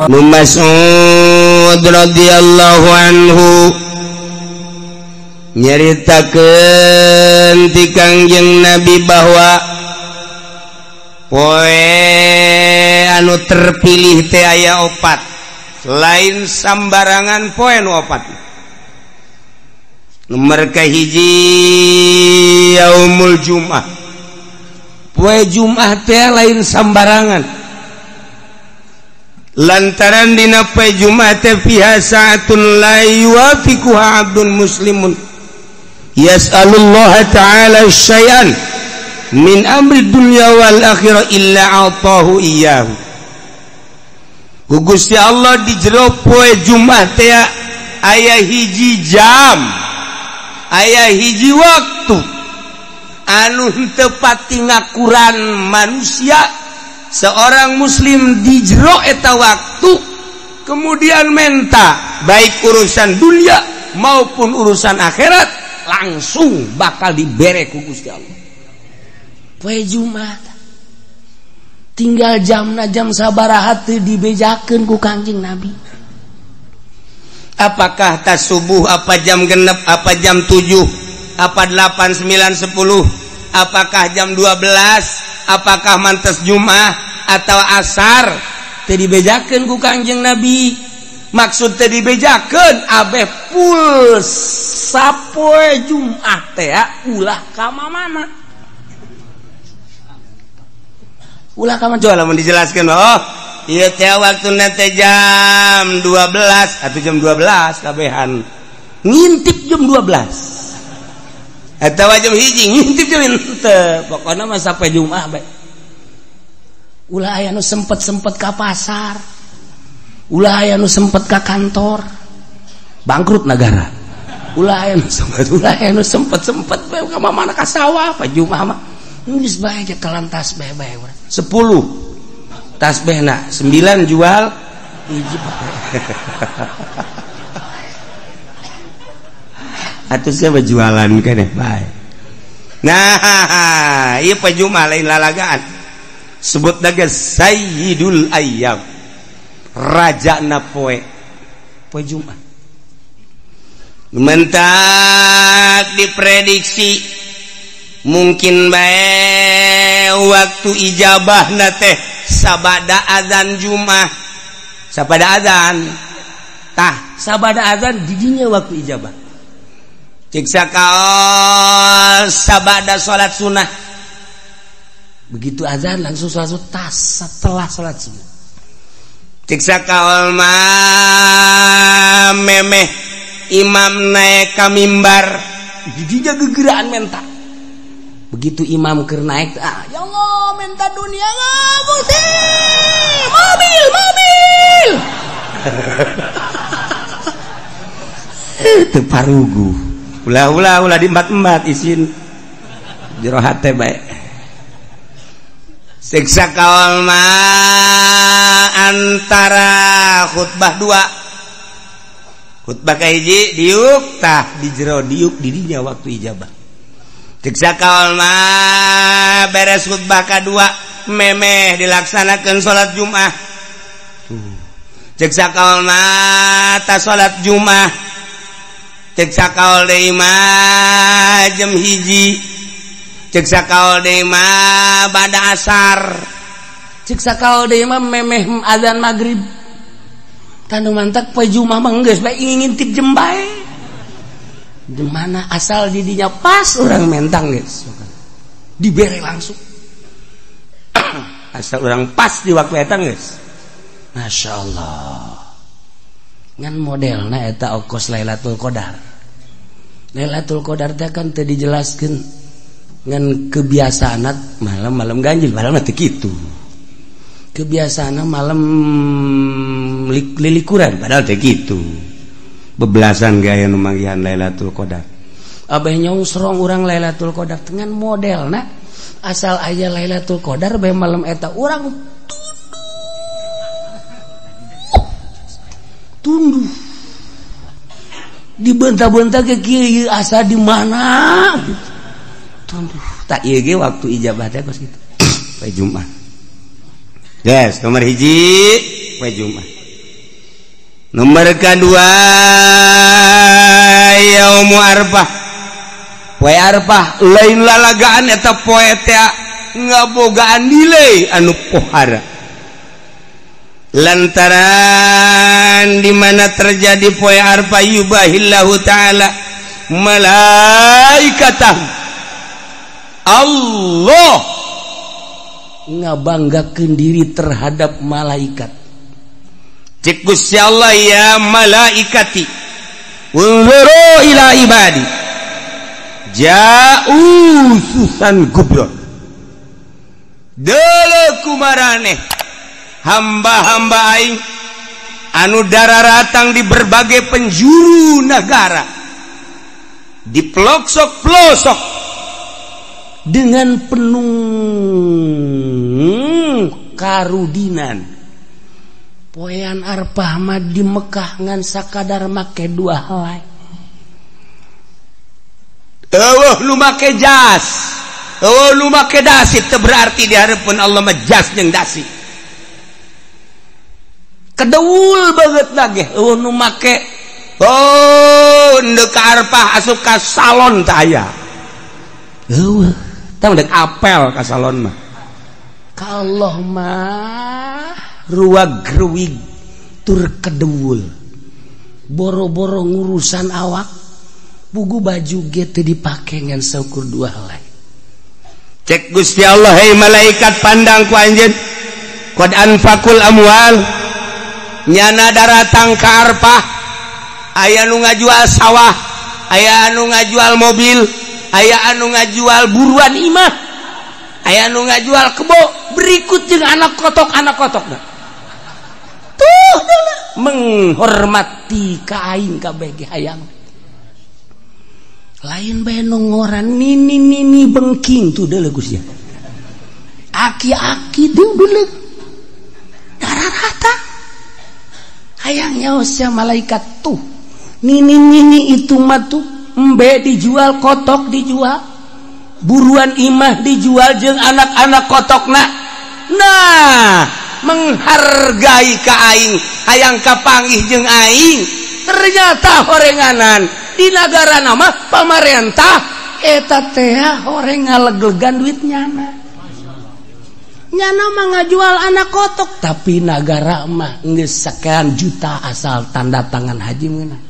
Mas'ud radhiyallahu anhu nyaritakeun ti Kangjeng Nabi bahwa poe anu terpilih teh aya opat, lain sambarangan poe nu opat. Nomor kahiji yaumul Jum'ah, poe Jum'ah teh lain sambarangan. Lantaran dina poe Jumat teh fiha sa'atun la yuwafiquha 'abdun muslimun yas'alullaha ta'ala syai'an min amri dunya wal akhirah illa 'atahu iyyahu. Ku Gusti Allah di jero poe Jumat teh aya hiji jam, aya hiji waktu anu henteu pati ngakuran manusia seorang muslim di jero eta waktu kemudian menta baik urusan dunia maupun urusan akhirat langsung bakal dibere ku Gusti Allah. Poe Jumat tinggal jamna jam sabaraha teu dibejakeun ku Kangjeng Nabi. Apakah tas subuh, apa jam genep, apa jam 7, apa 8, 9, 10, apakah jam 12, apakah mantes Jumat atau asar, teu dibejakeun ku Kangjeng Nabi. Maksud teu dibejakeun abeh full sapoe Jumat teh ulah ka mana. Ulah ka mana lamun dijelaskeun, oh ieu teh waktuna teh jam 12 atau jam 12 kabehan. Ngintip jam 12. Atawa jam hiji ngintip jam henteu, pokona mah sampai Jumat bae. Ulah aya nu sempet-sempet ka pasar, ulah aya nu sempet ka kantor, bangkrut negara. Ulah aya nu sempet, ulah aya nu sempet-sempet bae ka mana ka sawah pa Jumat mah. Geus bae jekelan tasbih bae urang. 10 tasbihna, 9 jual, hiji pake. Atuh siapa jualan keneh bae. Nah, ieu poe Jumat lain lalagaan. Sebut lagi Sayyidul Ayyam, rajana poe poe Jumat. Mentak diprediksi mungkin bae waktu ijabahna teh sabada azan Jumat. Sabada azan. Tah, sabada azan didinya waktu ijabah. Ciksa kaos sabada salat sunnah. Begitu azan langsung salat sunnah, tas setelah salat sunnah. Ciksa kaol mah memeh imam naik ka mimbar, didinya gegeraan menta. Begitu imam keur naik, ah ya Allah menta dunia Gusti, mobil mobil. Teu parugu. Ulah ulah ulah diembat-embat isin jero hate bae. Siksa kaol mah antara khutbah dua. Khutbah kahiji diuk tah di jero diuk didinya waktu ijabah. Siksa kaol mah beres khutbah kadua memeh dilaksanakeun salat Jumat. Siksa kaol mah ta salat Jumat. Cek sakaol deui mah jam hiji, cek sakaol deui mah bada asar, cek sakaol deui mah memeh azan maghrib. Tanu mantak poe Jumat mah geus bae ngintip jem bae. Di mana asal didinya pas urang mentang geus. Dibere langsung. Asal urang pas di waktu eta geus. Masyaallah. Ngan modelna eta okos Lailatul Qadar. Lailatul Qadar teh kan teu dijelaskeun ngan kebiasaan malam-malam ganjil, malam teh kitu. Kebiasaan malam lilikuran padahal teh kitu. Bebelasan gaya nu manggihan Lailatul Qadar. Abeh nyongsrong urang Lailatul Qadar dengan modelna asal aya Lailatul Qadar bae malam eta urang tunduh dibentah-bentah ke kieu asa di mana gitu. Tunduh tak ieu ge waktu ijabah teh kos kitu poe Jumat. Yes, nomor hiji poe Jumat. Nomor kedua yaumu arfah. Poe arfah lain lalagaan eta poe teh ngabogaan nilai anu pohara. Lantaran di mana terjadi poe arfah yubahillahu ta'ala malaikatah. Allah ngabanggakeun diri terhadap malaikat. Cek Gusti Allah ya malaikati unzuru ila ibadi ja'u susan gubron. Deuleu kumaraneh hamba-hamba aing anu dararatang di berbagai penjuru negara, di pelosok-pelosok dengan penuh karudinan. Poean Arfah mah di Mekah ngan sakadar make dua helai. Eueuh nu make jas, eueuh nu make dasi, teu berarti di hareupeun Allah mah jas jeung dasi. Kedeul banget lagi eueuh nu make oh ndek ka Arfah asup ka salon teh aya. Eueuh, tah ndek apel ka salon mah. Ka Allah mah ruag-ruwig tur kedewul boro-boro ngurusan awak bugu baju ge teu dipake ngan saukur dua helai. Cek Gusti Allah hei malaikat pandang ku anjeun qad anfaqul amwal nyana daratang ka Arfah aya nu ngajual sawah, aya anu ngajual mobil, aya anu ngajual buruan imah, aya anu ngajual kebo, berikut jeung anak kotok-anak kotokna. Tuh menghormati ka aing kabeh ge hayang. Lain bae nu ngoran nini nini bengking tuh deuleu Gusti. Aki-aki deuleu deuleu. Dararata. Hayang nyaos sia malaikat tuh. Nini nini itu mah tuh embe dijual, kotok dijual, buruan imah dijual jeung anak-anak kotokna. Nah, menghargai ka aing, hayang kapanggih jeung aing. Ternyata horenganan di nagara nama pamarentah eta teh horeng ngaleglegan duit nyana. Nyana mah ngajual anak kotok, tapi nagara mah geus sekian juta asal tanda tangan haji meunang.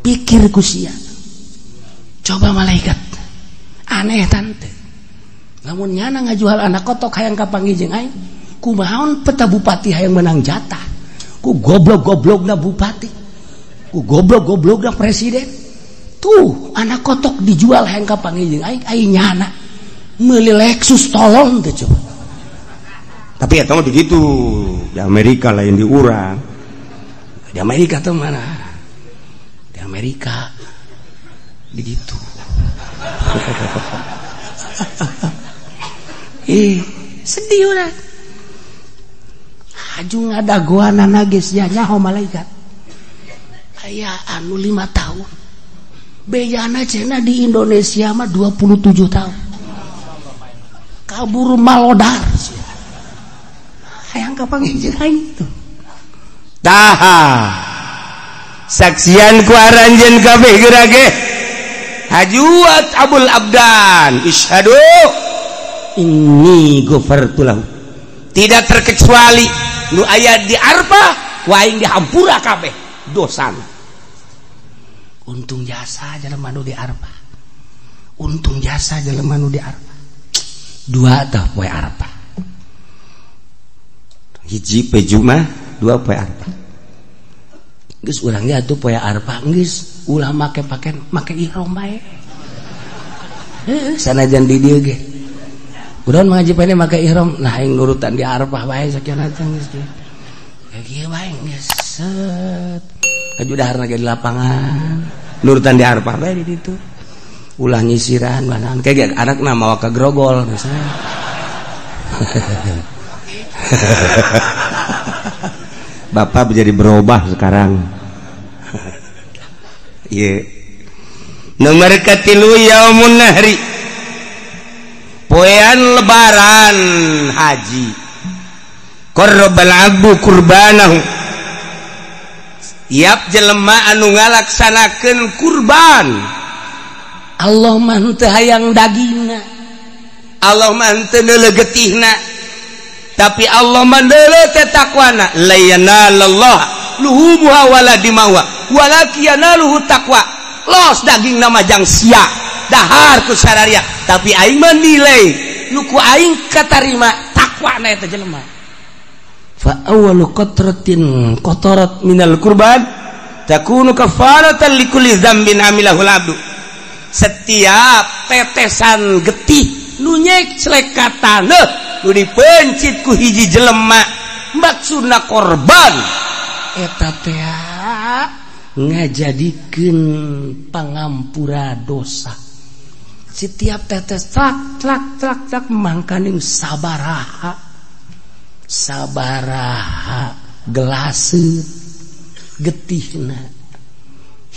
Pikir ku sia. Coba malaikat. Aneh tante. Lamun nyana ngajual anak kotok hayang kapanggih jeung aing, kumahaon peta bupati hayang menang jatah. Ku goblok-goblokna bupati, ku goblok-goblokna presiden. Tuh anak kotok dijual hayang kapanggih jeung aing, aing nyana meuli Lexus tolong teh coba. Tapi eta mah begitu di Amerika lain di urang. Di Amerika tuh mana? Di Amerika begitu. Sedih urang. Haju ngadagoanana geus nya nyaho malaikat. Aya anu 5 tahun. Bejana cenah di Indonesia mah 27 tahun. Kabur malodar. Hayang kapanggih jeung aing tuh. Taha. Saksian ku aranjeun kabeh geura ge. Hajuat Abul Abdan isyhadu inni ghafartu lahu. Tidak terkecuali nu aya di Arfah ku aing dihampura kabeh dosana. Untung jasa jelema nu di Arfah. Untung jasa jelema nu di Arfah. Dua tah poe Arfah. Hiji poe Jumat, dua poe Arfah. Geus urang ge atuh poe Arfah geus ulah make pakaian make ihram bae. Heuh sanajan di dieu ge. Urang ngaji pene make ihram, nah aing nurutan di Arfah bae sakieu teh geus kieu. Kieu bae geus set. Aju daharna ge di lapangan. Nurutan di Arfah bae di ditu. Ulah nyisiran banahan kayak anakna mawa ka grogol misalnya. Bapak menjadi berubah sekarang. Iya. Nomor katilu yaumun nahri. Poean lebaran haji. Qarrabal abdu kurbanahu. Tiap jelema anu ngalaksanakeun kurban, Allah mah henteu hayang dagingna, Allah mah henteu neuleuh getihna, tapi Allah mah neuleuh teh takwana. La yanalallah luhumuha wala dimawa walakin yanaluhu taqwa. Los daging nama jang sia dahar ku sararia, tapi aing mah nilai nu ku aing katarima takwana eta jelema. Fa awwalu qatratin qatarat minal kurban takunu kafaratan likulli dzambin amilahul abdu. Setiap tetesan getih nu nyeclek ka taneuh nu dipencit ku hiji jelema maksudna korban eta teh ngajadikeun pangampura dosa. Setiap tetes tlak tlak tlak tlak mangkaning sabaraha sabaraha gelaseut getihna.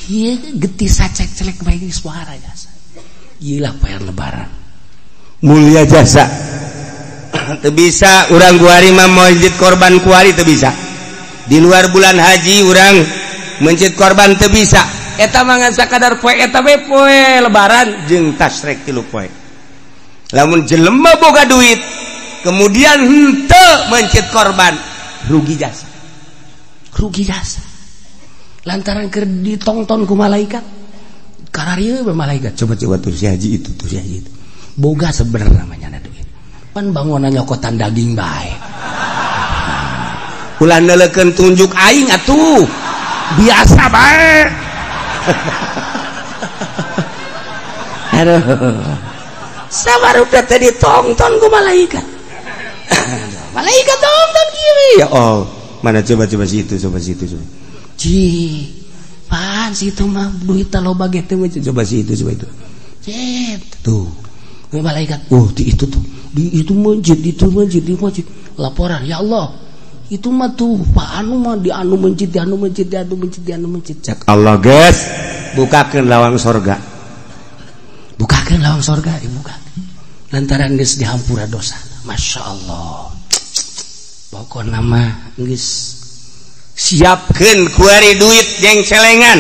Ieu getih sacek-celek bae geus suara jasa. Ieu lah poean lebaran. Mulia jasa. Teu bisa urang kuari mah mencit korban kuari teu bisa. Di luar bulan haji urang mencit korban teu bisa. Eta mah ngan sakadar poe eta we poe lebaran jeung tasrek 3 poe. Lamun jelema boga duit kemudian henteu mencit korban, rugi jasa. Rugi jasa. Lantaran keur ditongton ku malaikat. Kararieu we malaikat. Coba-coba tuh si haji itu, tuh si haji itu. Boga sebenarnya namanya duit. Pan bangunan nyokotan daging bae. Ulah neuleukeun tunjuk aing atuh. Biasa bae. Aduh. Sabar udah tadi ditongton ku malaikat. Malaikat tonton kieu. Ya Allah, mana coba-coba situ, coba situ, coba. Ci, pan situ mah duit loba ge teh coba situ, coba itu. Cep, tuh. Malaikat, oh di itu tuh. Di itu masjid, itu masjid, di masjid. Laporan, ya Allah. Itu mah tuh Pak anu mah di anu masjid, di anu masjid, di anu masjid, di anu masjid. Cek Allah, guys. Bukakeun lawang sorga. Bukakeun lawang sorga, dibuka. Lantaran geus dihampura dosa. Masya Allah. Pokokna mah geus siapkeun kuari duit jeung celengan.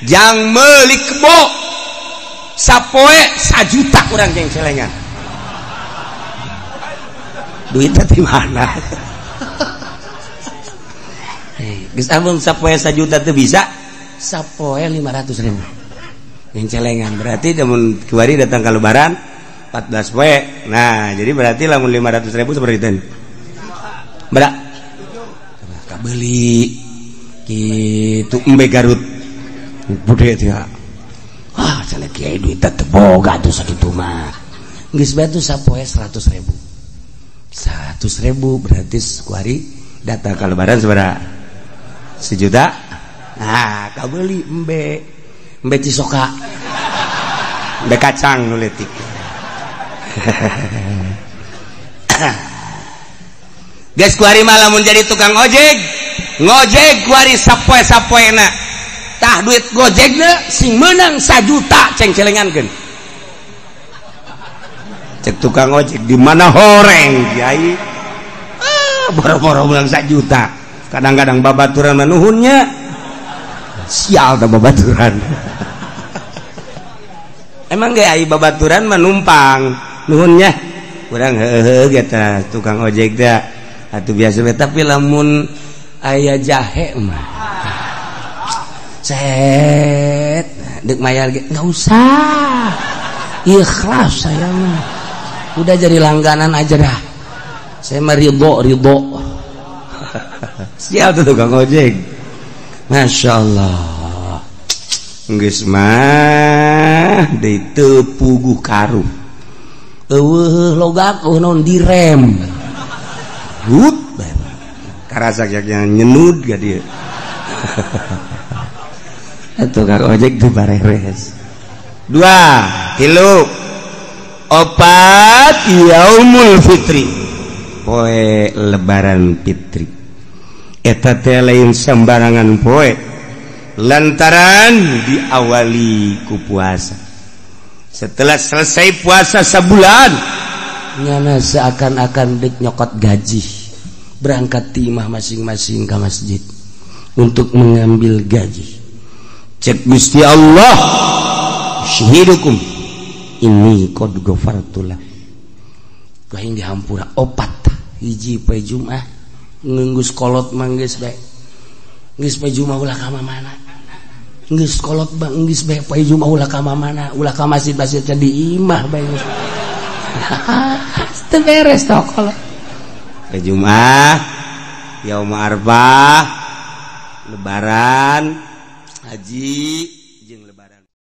Jang meuli kebo sapoe 1 juta urang jeung celengan. Duitnya di mana? Geus amun sapoe 1 juta teu bisa, sapoe 500.000. Jeung celengan berarti lamun kuari datang ka lebaran 14 poe. Nah, jadi berarti lamun 500.000 seperti itu. Berak. Kabeli kitu embe Garut. Bude teh. Ah, cenah kiai duit teh boga atuh sakitu mah. Geus bae tuh sapoe 100.000. 100.000 berarti kuari datang ka lebaran sabaraha? 1 juta. Nah, kabeli embe. Embe Cisoka. Embe kacang nu leutik. Geus kuari mah lamun jadi tukang ojek, ngojek kuari sapoe-sapoena. Tah duit gojekna sing meunang 1 juta ceng-celengankeun. Cek tukang ojek di mana horeng kiai. Ah, boro-boro meunang 1 juta. Kadang-kadang babaturan manuhunnya. Sial tah babaturan. Emang ge ai babaturan mah numpang nuhunnya. Urang heuheuh ge tah tukang ojek teh. Atuh biasa we, tapi lamun aya jahe mah set deuk mayar ge enggak usah. Ikhlas saya mah. Udah jadi langganan aja dah. Saya mah ridho. Sial tuh tukang ojek. Masya Allah. Geus mah deui teu puguh karuh. Eueuh logak eueuh naon direm. Hut karasa yang nyenud ga dia. Tukang ojek tuh bareres. 2 3 4 yaumul fitri, poe lebaran fitri. Eta teh lain sembarangan poe, lantaran diawali ku puasa. Setelah selesai puasa sebulan, nyana seakan-akan dek nyokot gaji, berangkat timah masing-masing ke masjid. untuk mengambil gaji. Cek Gusti Allah, syahidukum ini qad ghafartulah. Aing dihampura opat hiji poe Jumat ngenggus kolot manggeus bae. Geus poe Jumat ulah ka mana? Geus kolot bang geus bae poe Jumat ulah ka mana? Ulah ka masjid-masjid di imah bae geus. Teu beres tah kolot. Poe Jumat, yaum Arfah, Lebaran, haji,